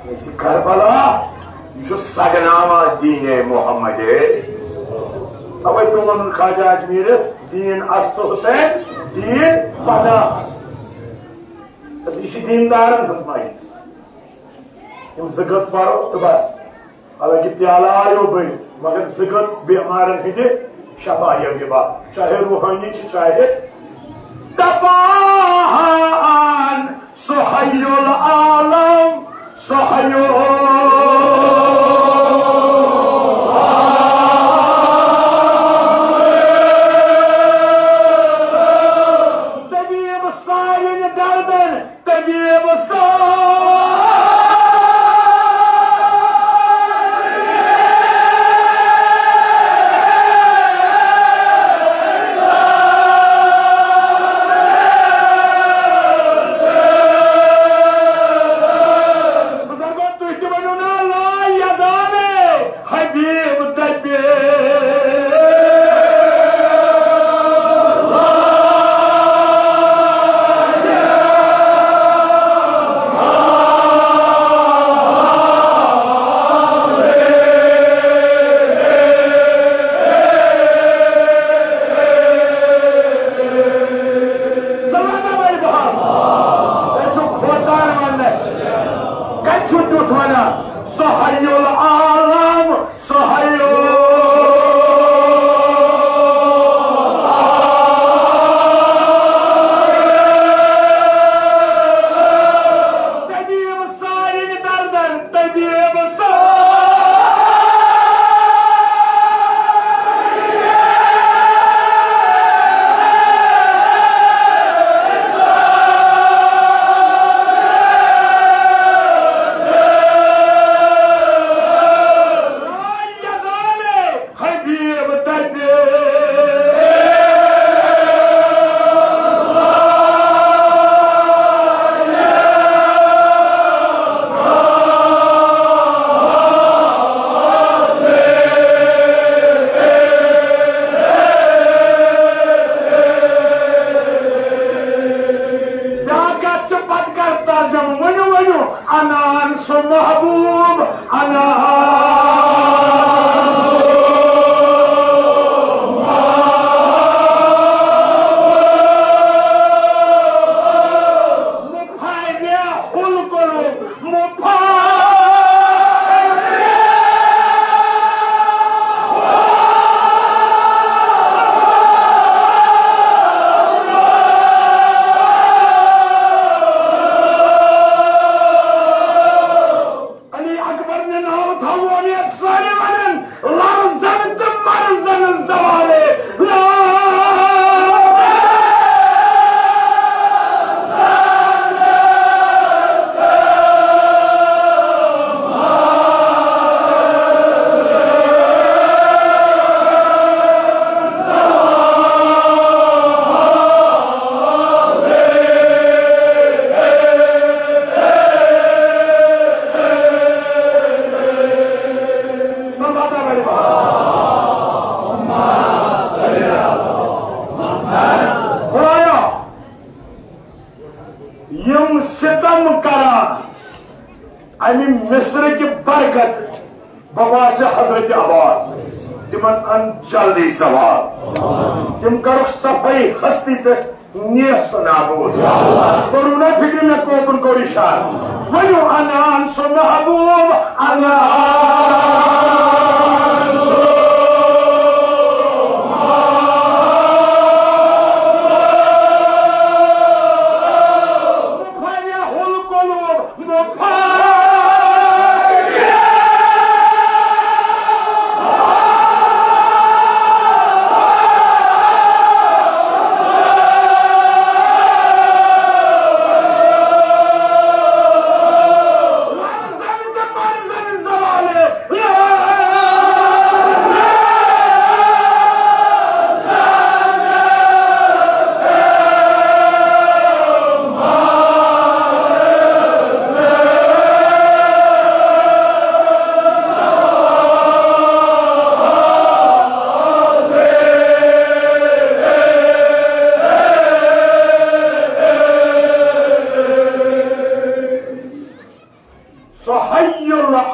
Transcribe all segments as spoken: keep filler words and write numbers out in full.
یہِ چھِ کربلا، یہِ چھُ سگناوان دیٖنِ محمد۔ توے پیوٚو وَنُن خواجہ اجمیرس، "دیٖن است حسین، دیٖن پناہ است۔" بس، یہِ چھِ دیٖندارن ہٕنٛز مجلس۔ یِم زٕ گٔژ پرو تہٕ بس۔ حالانکہ پیالہٕ آیو بٔرِتھ، مگر زٕ گٔژ بیمارن ہٕنٛدِ شفا یغیبا، چاہے روحانی چھِ، چاہے۔ دپان سُہ حی العالم، سُہ حی العالم۔ طبیب سارن دردن، طبیب سارن۔ بزرگو، تُہۍ تہِ ؤنِو نا، لا یزال حبیب دپے۔ زمانہ بڑِ بہار، تُہۍ چھِو کھوژان وننس۔ کتہِ چھُو تیُتھ ونان؟ سُہ حی العالم، سُہ حی طبیب سارن دردن، طبیب سارن۔ حبیب دپے۔ بیاکھ کتھ چھِ، پتہٕ کر ترجمہٕ؟ ؤنِو، ؤنِو۔ انان سُہ محبوب، انان سُہ محبوب۔ مفاریہ القلوب، مفاریہ۔ علی اکبر نے نام تھا، وہ امیر سالے والن، لرزن تہٕ مرزن زوالے۔ لا۔ سمجھاتا میرے بھائی۔ خدایا، یِم ستم کران، امہِ مصرٕکہِ برکت، بہٕ واسہِ حضرت عباس، تِمن ان جلدی ثواب۔ تِم کرُکھ صفائی ہستی پٮ۪ٹھ نیست و نابود۔ کورونا فکر میں کوکن کو اشار۔ ونیو انان سو محبوب، انان سو مفرح القلوب۔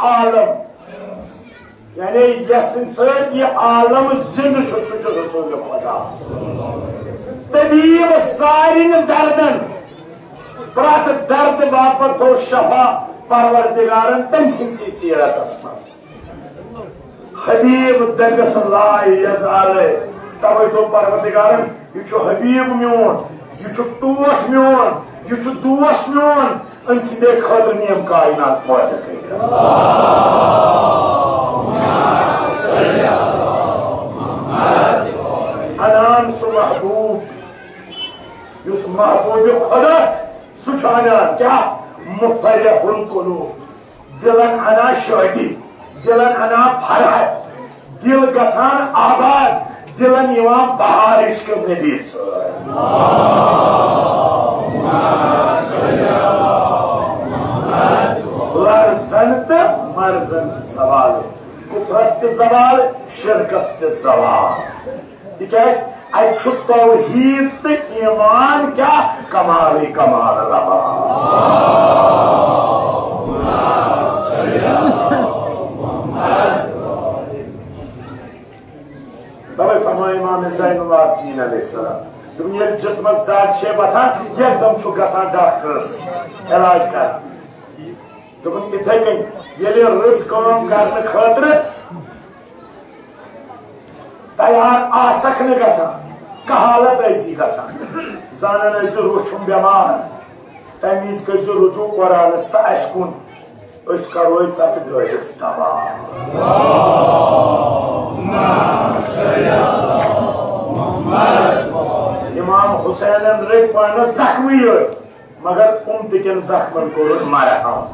عالم، یعنی یس سٕنٛدِ سۭتۍ یہِ عالم زندٕ چھُ، سُہ چھُ رسول خدا۔ طبیب سارن دردن، پرٛٮ۪تھ دردٕ باپتھ تھوٚو شفا پروردگارن تٔمۍ سٕنٛدسٕے سیرتس منٛز۔ حبیب دٔگس لا یزال، توے دوٚپ پروردگارن، یہِ چھُ حبیب میون، یہِ چھُ ٹوٹھ میون، یہِ چھُ دوس میون، أمۍ سٕنٛدے خٲطرٕ نِیم کائنات پٲدٕ کٔرِتھ۔ انان سُہ محبوب، یُس محبوب خدا چھُ، سُہ چھُ انان کیٛاہ؟ مفرح القلوب۔ دلن انا شادی، دلن انا فرحت، دل گژھان آباد، دلن یوان بہار عشق نبی سۭتۍ۔ لرزن تہٕ مرزن تہِ زوال، کفرس تہِ زوال، شرکس تہِ زوال۔ تِکیٛازِ اَتہِ چھُ توحیٖد تہٕ ایمان کیٛاہ کمالٕے کمال لبان۔ توے فرموو امام زین العابدین علیہ السلام، دوٚپُن، ییٚلہِ جسمس دگ چھے وۄتھان، یکدم چھُ گژھان ڈاکٹرس علاج کرنہِ۔ دوٚپُن، یِتھے کٔنۍ ییٚلہِ رٕژ کٲم کرنہٕ خٲطرٕ تیار آسکھ نہٕ گژھان، کہالت ٲسی گژھان، زانان ٲسۍ زِ روح چھُم بٮ۪مار، تَمہِ وِزِ کٔرۍ زِ رجوع قرآنس تہٕ اَسہِ کُن، أسۍ کرو تتھ دٲدِس دوا۔ امام حسینن رٔٹۍ پانس زخمی أڑۍ، مگر امتہٕ کٮ۪ن زخمن کوٚرُن مرہم۔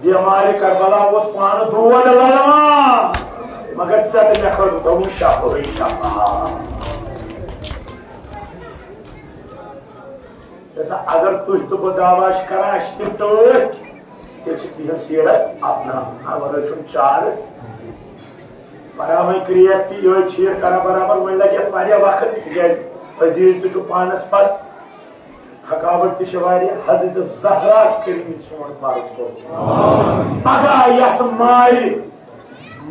بیمارِ کربلا اوس پانہٕ دود للوان، مگر ژےٚ تہٕ مےٚ کھٲجمٕژ شفاہٕے شفا۔ اگر تُہۍ تہٕ بہٕ دعوا چھِ کران، اَسہِ چھِ تِم ٹٲٹھۍ، تیٚلہِ چھِ تِہنٛز سیرت اپناوٕنۍ۔ اَمہِ ورٲے چھُنہٕ چارٕ۔ پراوٕنۍ کرٛیک تہِ یِہوٚے چھیٖر کران برابر، وۄنۍ لگہِ یَتھ واریاہ وقت، تِکیٛازِ عزیز تہِ چھُ پانس پتہٕ۔ تھکاوٹ تہِ چھِ واریاہ۔ حضرت زہرا کٔرِنۍ سون فرض کوٚرمُت۔ پگاہ یَس مارِ،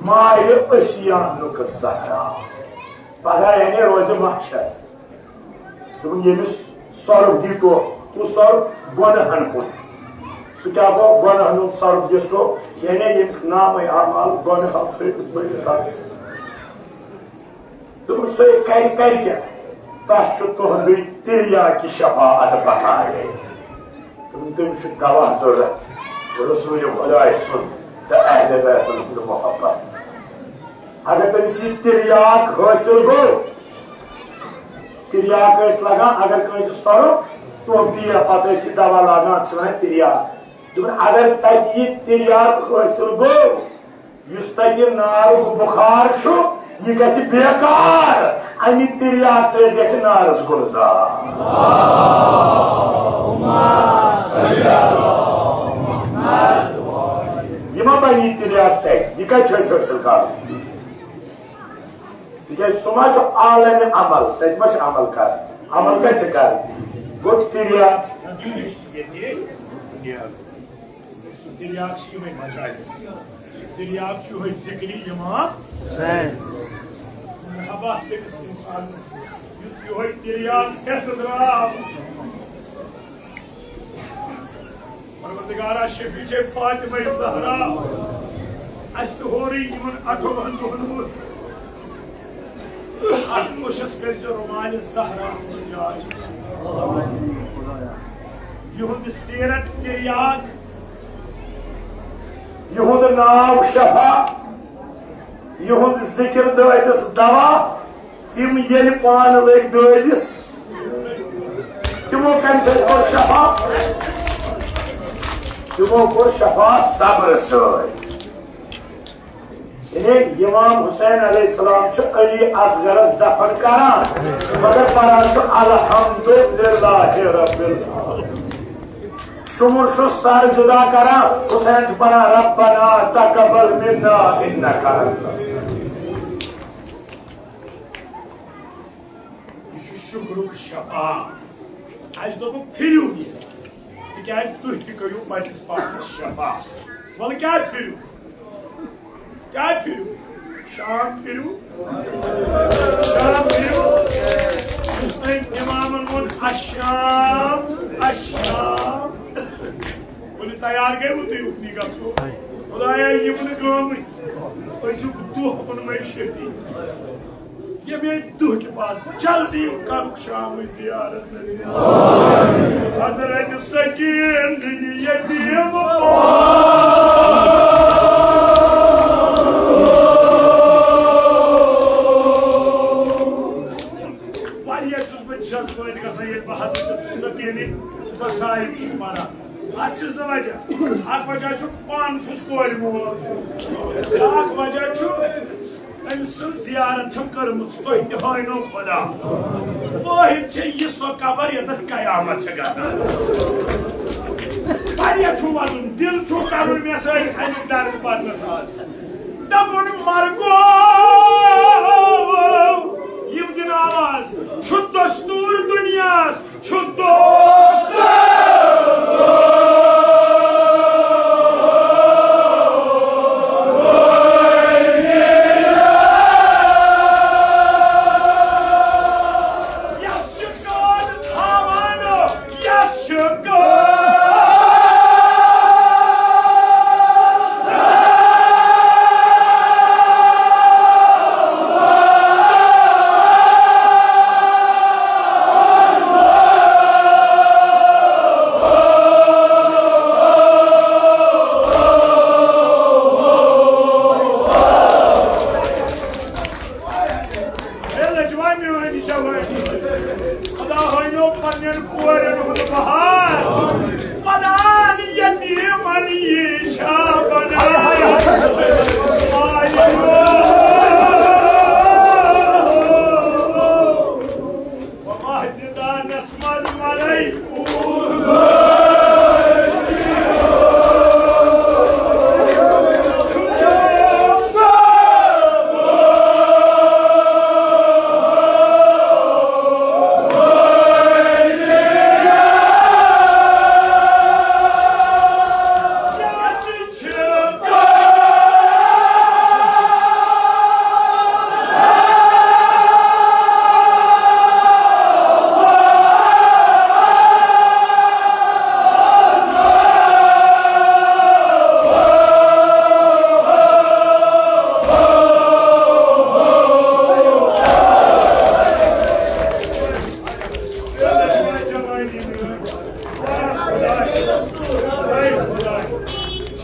مارِ أسی اَننُک زہرا۔ پگاہ یعنی روزِ محشر۔ دوٚپُن، ییٚمِس سۄرُپھ دی ٹوٚپھ، کُس سۄرُپھ؟ گۄنہن ہُنٛد۔ سُہ کیٛاہ گوٚو؟ گۄنہن ہُنٛد سۄرُپھ دِس ٹوٚپھ، یعنی ییٚمِس نامے اعمال گۄنہو سۭتۍ بٔرِتھ آسہِ۔ دوٚپُن، سُہ کَرِ، کَرِ کیٛاہ؟ تَس چھُ تُہُنٛدُے تِریاکہِ شفاعت بکارے۔ دوٚپُن، تٔمِس چھُ دوا ضروٗرت، رسول خدایہِ سُنٛد تہٕ اہل بیتَن ہُنٛد محبت۔ اگر تٔمِس یہِ تِریاک حٲصِل گوٚو، تِریاک ٲسۍ لگان، اگر کٲنٛسہِ سۄرُپھ ٹوٚپھ دِیہِ، پتہٕ ٲسۍ یہِ دوا لاگان، اَتھ چھِ وَنان تِریاک۔ دوٚپُن، اگر تَتہِ یہِ تِریاک حٲصِل گوٚو، یُس تَتہِ نارُک بُخار چھُ، یہِ گژھِ بیکار، اَمہِ تِریاک سۭتۍ گژھِ نارَس گُلزار۔ یہِ ما بَنہِ یہِ تِریاک تَتہِ؟ یہِ کَتہِ چھُ اَسہِ حٲصِل کَرُن؟ تِکیٛازِ سُہ ما چھُ عالمِ عمل، تَتہِ ما چھِ عمل کَرٕنۍ؟ عمل کَتہِ چھِ کَرٕنۍ؟ گوٚو تِریاک۔ سُہ تِریاک چھُ یِمَے مجالس۔ تِریاک چھُ یِہوٚے ذِکرِ امام حسین۔ مرحبا تٔمِس اِنسانَس، یُس یِہوٚے تِریاک ہٮ۪تھ درٛاو۔ پروردگارا، شفیع فاطمہ زہرا، اَسہِ تہِ ہورٕے یِمَن اَٹھووُہَن دۄہَن منٛز۔ اَتھ کوٗشِش کٔرۍ زِ رُمالِ زہراہَس منٛز جاے۔ یِہُنٛد سیرت تِریاک، یِہُنٛد ناو شفا، یِہُنٛد ذِکِر دٲدِس دوا، تِم ییٚلہِ پانہٕ لٔگۍ دٲدِس، تِمو کَمہِ سۭتۍ کوٚر شفا؟ تِمو کوٚر شفا صبرٕ سۭتۍ۔ یعنی امام حسین علیہ السلام چھُ علی اصغرس دفن کران، مگر پران چھُ الحمدللہ رب العالمین۔ شُمُر چھُ سر جدا کران، حسین چھُ پران ربنا تقبل منا انک انت السمیع۔ یہِ چھُ شُکرُک شفا۔ اَسہِ دوٚپُکھ پھِرِو یہِ، تِکیٛازِ تُہۍ تہِ کٔرِو پننِس پانس شفا۔ وَلہٕ کیٛاہ پھِرِو؟ کیٛاہ پھِرِو؟ شام پھِرِو۔ شام پھِرِو۔ یُس تٔمۍ اِمامَن ووٚن، "الشام، الشام۔" وۄنۍ تیار گٔیوٕ تُہۍ اُکنُے گژھو؟ خۄدایا، یِم نہٕ گٲمٕتۍ۔ أزیُک دۄہ اوٚن مےٚ شہیٖد۔ ییٚمے دۄہ کہِ پاس جلدی کرُکھ شامٕچ زیارت۔ حضرت سکین یتیم۔ واریاہ چھُس بہٕ جذبٲتۍ گژھان، ییٚلہِ بہٕ حضرت سکینٕکۍ مصائب چھُس پران۔ اتھ چھِ زٕ وجہ۔ اکھ وجہ چھُ پانہٕ چھُس کورِ مول۔ بیٛاکھ وجہ چھُ أمۍ سٕنٛز زیارت چھم کٔرمٕژ، تُہۍ تہِ ہٲینو خۄدا۔ وٲحد چھےٚ یہِ سۄ قبر ییٚتٮ۪تھ قیامت چھےٚ گژھان۔ واریاہ چھُ وَدُن، دِل چھُ کَرُن مےٚ سۭتۍ اَمیُک درد پَرنَس آز۔ دَپُن مرگو، یِم دِن آواز، چھُ دستوٗر دُنیاہَس، چھُ دوست۔ یس چھُ کٲم تھاوان، یس چھُ کٲم۔ ہے لجوا میٲنۍ جوٲنی۔ خدا ہٲیِو پننٮ۪ن کورٮ۪ن ہُنٛد بہار۔ مدان یتیٖمن یی چھا بنان۔ آیو۔ وۄنۍ زِندانس منٛز مرے۔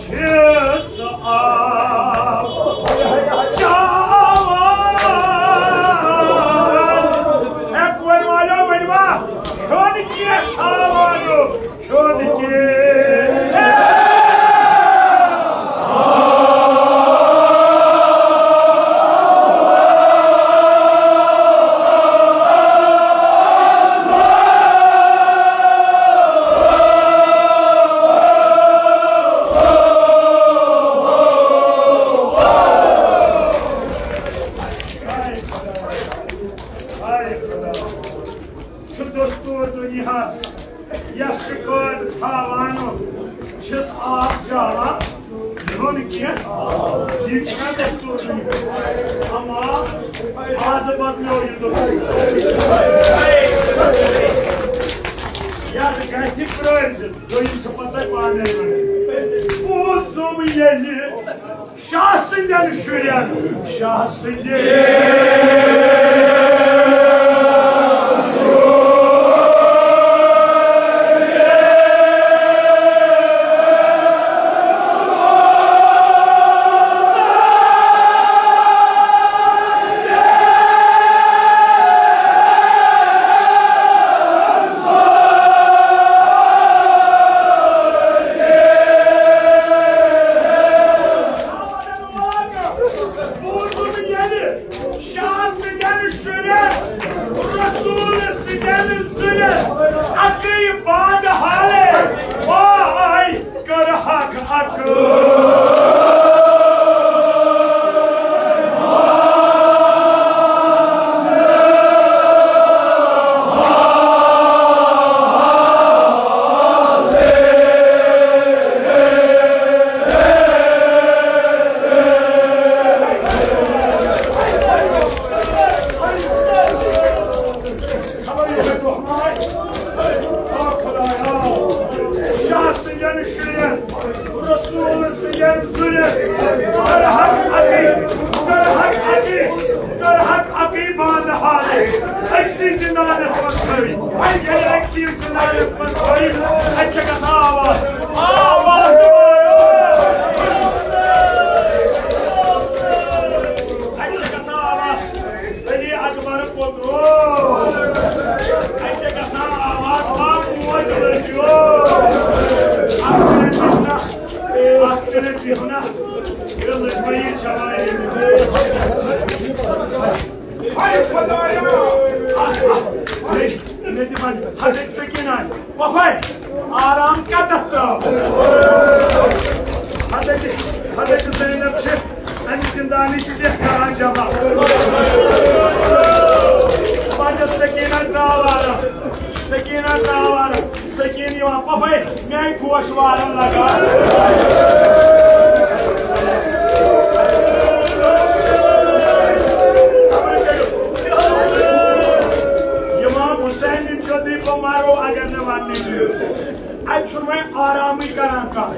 چھِس آب چاوان۔ ہے کورِ والیو، ؤنۍ ما کھیوٚن کینٛہہ کھاوان؟ کھیوٚن کینٛہہ۔ چھُ دستور دُنیاہس، یس شکایت تھاوان چھِس آب چاوان۔ کھیوٚن کینٛہہ، یہِ چھُنہ دستور دُنیا؟ اما آز بدلیو یہِ دستور۔ یتھ گژھِ پرٲرۍ زِ دوٚیِم چھُ پتہٕ تۄہہِ پانے ونان۔ بوٗزُم ییٚلہِ شاہ سٕنٛدٮ۪ن شُرٮ۪ن، شاہ سٕنٛدِ أکسٕے زِندانَس منٛز تھٲوِتھ۔ ییٚلہِ أکسٕے زِندانَس منٛز تھٲوِتھ، اَتہِ چھےٚ گژھان آواز۔ آواز۔ اَتہِ چھےٚ گژھان آواز۔ علی اکبر پوٚتُر۔ اَتہِ چھےٚ گژھان آواز، آ، موج لٔجِو۔ اَتھ کٔرِو نا، اَتھ کٔرِو نا۔ یہِ لٔج مےٚ یہِ جوانی۔ ہاے خۄدایا۔ مےٚ تہِ وَن، حضرت سکینہ، پۄپھے، آرام کَتَتھ ترٛاو؟ حضرت، حضرت زینب چھِ اَمہِ زِندانٕچ سیٚکھ کران جمع۔ پَتہٕ سکینہ ترٛاو آرام، سکینہ ترٛاو آرام۔ سکیٖن یِوان پَپٲرۍ، میٛانہِ پوش وارَن لگان۔ صبر کٔرِو۔ امام حسین چھُ، تُہۍ بہٕ مَرو اگر نہٕ وَننہٕ دِیِو۔ اَتہِ چھُنہٕ وۄنۍ آرامٕے کران کانٛہہ۔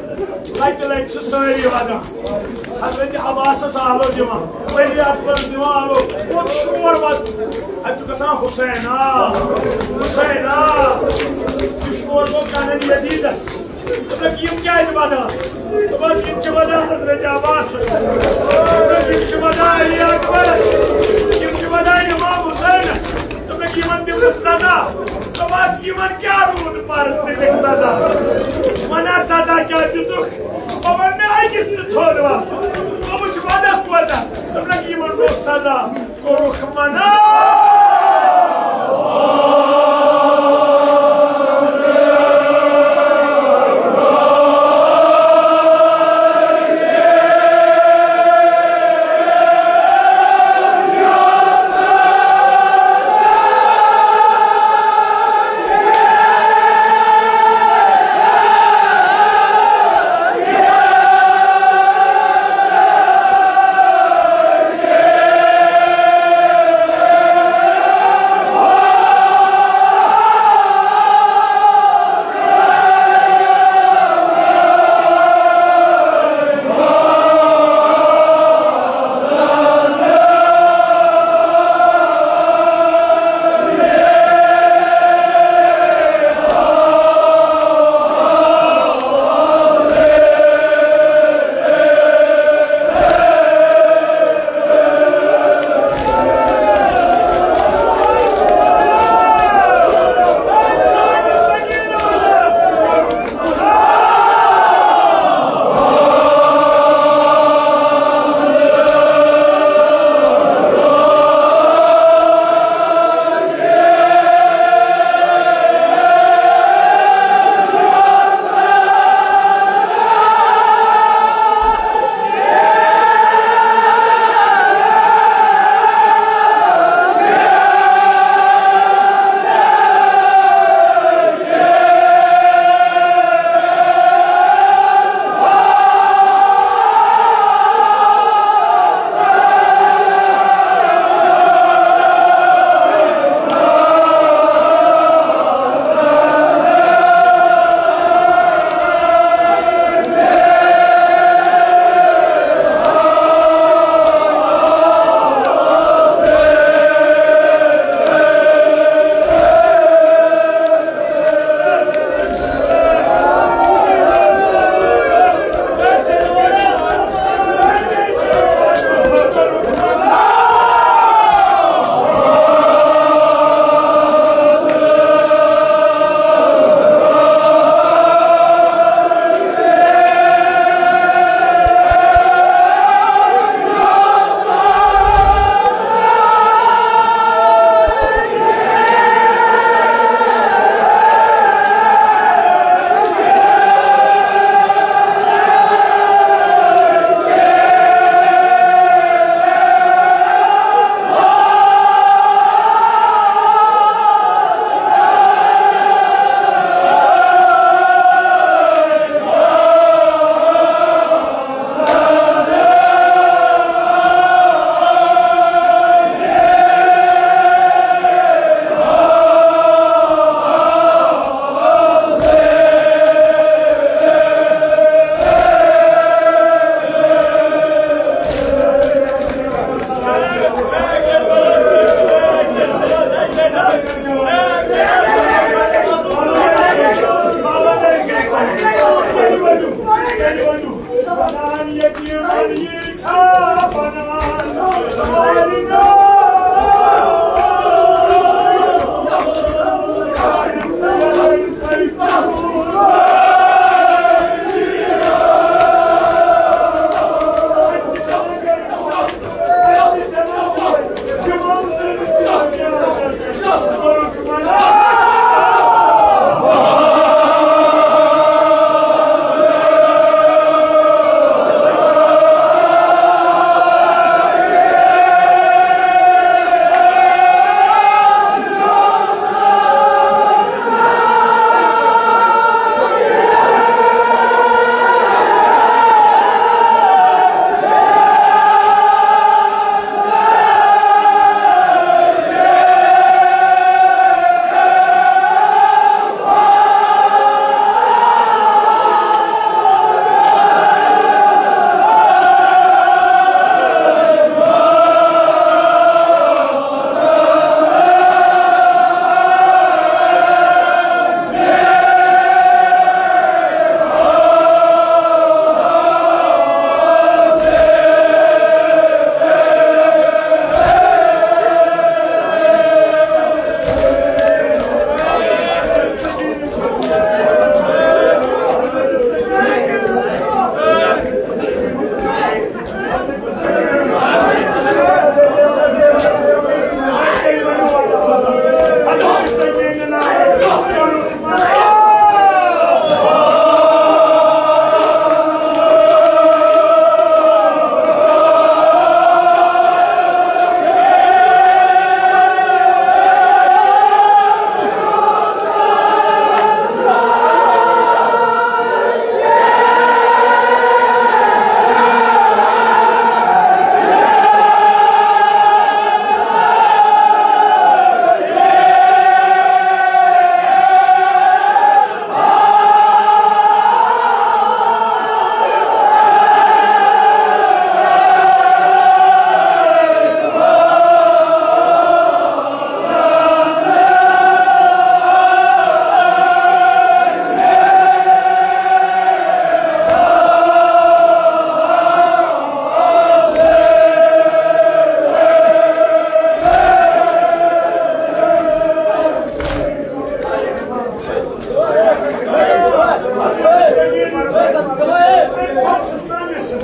لَتہِ لَتہِ چھِ سٲری وَدان۔ حضرت عباسس آلو دِوان، علی اکبرس دِوان آلو، اورٕ شور وۄتھ۔ اَتہِ چھُ گژھان، "حسینا، حسینا۔" یہِ شور گوٚو کَنن یزیدس۔ دوٚپُکھ، "یِم کیٛازِ وَدان؟" دوٚپُکھ، "یِم چھِ وَدان حضرت عباسس۔ دوٚپُکھ، یِم چھِ وَدان علی اکبرس۔ یِم چھِ وَدان امام حسینس۔" دوٚپُکھ، "یِمن دِمہٕ سزا۔" دوٚپُکھ، "یِمن کیٛاہ روٗد پَرٕ ژٕ دِکھ سزا؟ وَنہ سزا کیٛاہ دِتُکھ؟" بہٕ وَنہٕ نہٕ أکِس تہِ تھوٚد وَتھ۔ دوٚپُس، "وَدَکھ کوتاہ؟" دوٚپنَکھ، "یِمَن گوٚو سزا، کوٚرُکھ منع۔"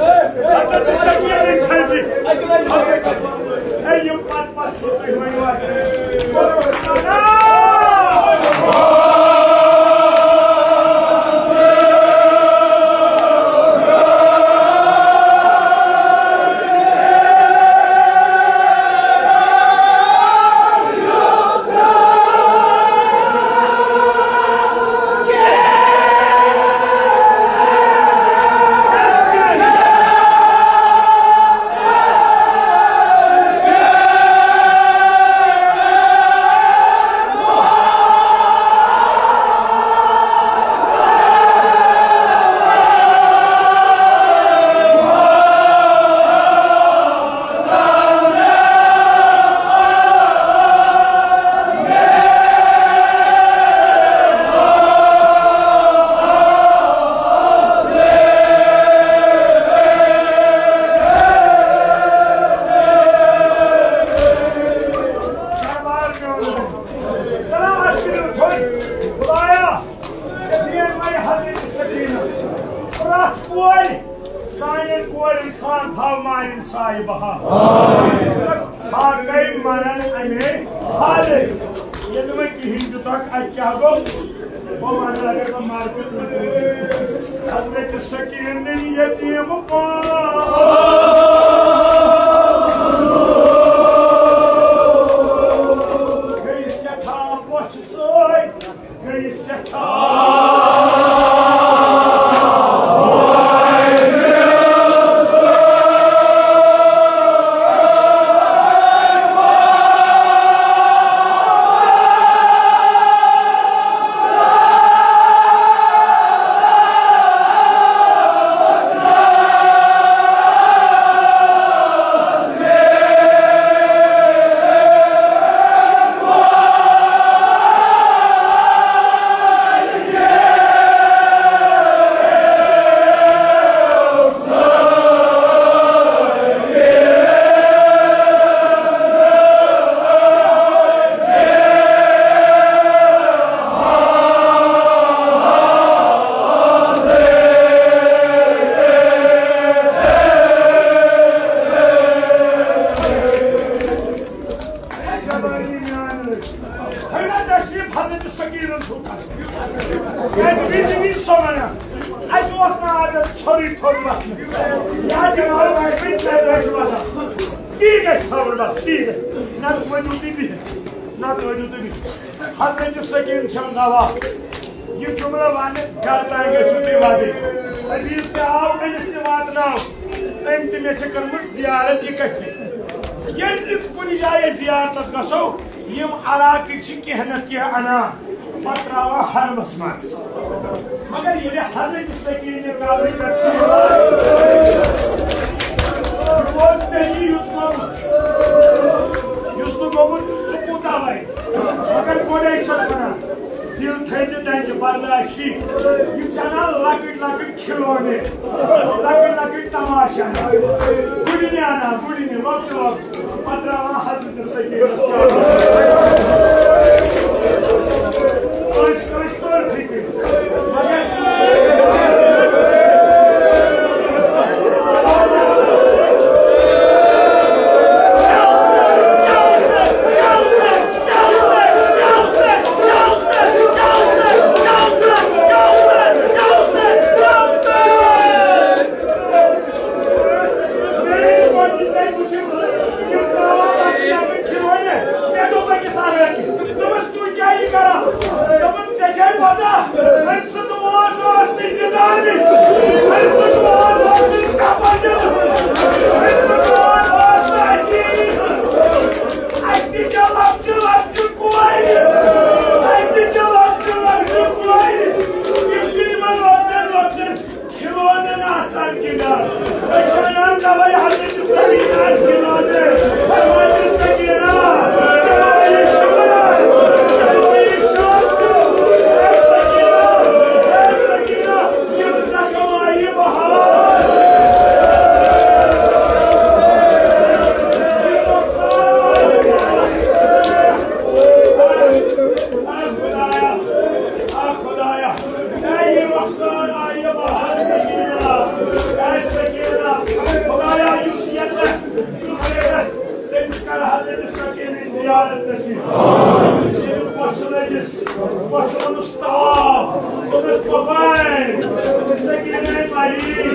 حضرت سکینہ چھلبی۔ اے، یِم پتہٕ پتہٕ چھِو تُہۍ وۄنۍ واتان۔ خدایا، دین وۄنۍ حضرت سکینہ۔ پرٛٮ۪تھ کورِ، سانٮ۪ن کورٮ۪ن سان تھاو مالِن سایہِ بہار۔ باقٕے مرن اَمے حالے۔ ییٚلہِ وۄنۍ کِہیٖنۍ دیُتکھ، اَتہِ کیٛاہ گوٚو؟ بہٕ وَنہٕ، اگر بہٕ مارکیٹ منٛز حضرت سکینہ یتیٖم پان۔ گٔے سٮ۪ٹھاہ بۄچھِ سۭتۍ۔ ہے نا تشریف حضرت سکینہ چھُ۔ کیٛازِ وِزِ وِزِ چھُسو وَنان، اَسہِ اوس نہٕ عادت ژھوٚرُے تھوٚد وَتھنَس۔ یا دِمہو رۄپیہِ، تَتہِ ٲسۍ وَتھان۔ تی گژھِ تھاوُن بَس، تی گژھِ۔ نَتہٕ ؤنِو تُہۍ بِہِتھ، نَتہٕ ؤنِو تُہۍ بِہِتھ۔ حضرت سکینہ چھَم گواہ۔ یہِ جملہٕ وَنہٕ گرٕ تام گٔژھِو تُہۍ واتٕنۍ۔ عزیز تہِ آو، أمِس تہِ واتناو۔ أمۍ تہِ مےٚ چھِ کٔرمٕژ زیارت اِکٹھے۔ ییٚلہِ تہِ کُنہِ جایہِ أسۍ زیارتَس گژھو، یِم علاقٕکۍ چھِ کینٛہہ نَتہٕ کینٛہہ اَنان، پَتہٕ ترٛاوان حرمَس منٛز۔ مگر ییٚلہِ حضرت سکینہ قبرِ پٮ۪ٹھ چھِ یِوان، یہِ گوٚو تیٚلی یُس گوٚمُت، یُس نہٕ گوٚمُت، سُہ کوٗتاہ وَنہِ۔ مگر گۄڈَے چھَس وَنان، دِل تھٲیزِ دَنٛجہِ برداشی۔ یِم چھِ اَنان لۄکٕٹۍ لۄکٕٹۍ کھلونے، لۄکٕٹۍ لۄکٕٹۍ تماشہٕ اَنان۔ گُرِنہِ اَنان، گُرِنہِ، لۄکچہِ لۄکچہِ۔ پتہٕ ترٛاوان حضرت سکینس۔ کٲنٛسہِ، کٲنٛسہِ توٚر فِکرِ۔ مگر میٲنۍ گۄڈٕنِچ لٹہِ وٕچھِتھ یِم تراوان لۄکٕٹۍ لۄکٕٹۍ کھلونے، مےٚ دوٚپ أکِس انٛگریزس، دوٚپمس، "تُہۍ کیٛاہ یہِ کران؟" دوٚپُن، "ژےٚ چھے پتہ، أمۍ سٕنٛز وٲنٛس ٲس نہٕ زِنٛدٕ آمٕتۍ، أمۍ سٕنٛز وٲنٛس ٲس نہٕ چپس دِنہٕ، أمۍ سٕنٛز وٲنٛس ٲس نہٕ اَسہِ یی، اَسہِ تہِ چھےٚ لۄکچہِ لۄکچہِ کورِ، اَسہِ تہِ چھےٚ لۄکچہِ لۄکچہِ کورِ، تِم چھِ یِمن لۄکٹٮ۪ن لۄکٹٮ۪ن کھلونن آسان گِنٛدان۔ أسۍ چھِ وَنان، تَوَے حضرت سکینہ آسہِ گِنٛدان۔ حضرت سکینہ، تَوَے شُکر، تَوَے شُکر۔ اے سکینہ، اے سکینہ، یِم زخم آیہِ بہار۔ یہِ نۄقصان آیہِ بہار۔ اے خدایا، اے خدایا، اے یہِ سان آیہِ بہار سکینہ، اے سکینہ، خدایا، یُس ییٚتٮ۪تھ، یُس ییٚتٮ۪تھ، تٔمِس کر حضرت سکینہ زیارت نصیب۔ ییٚمہِ پۄشہِ لٔجِس، پۄشہِ اوٚنُس تاو، دوٚپُس، "بۄباے، سکینہ مری۔"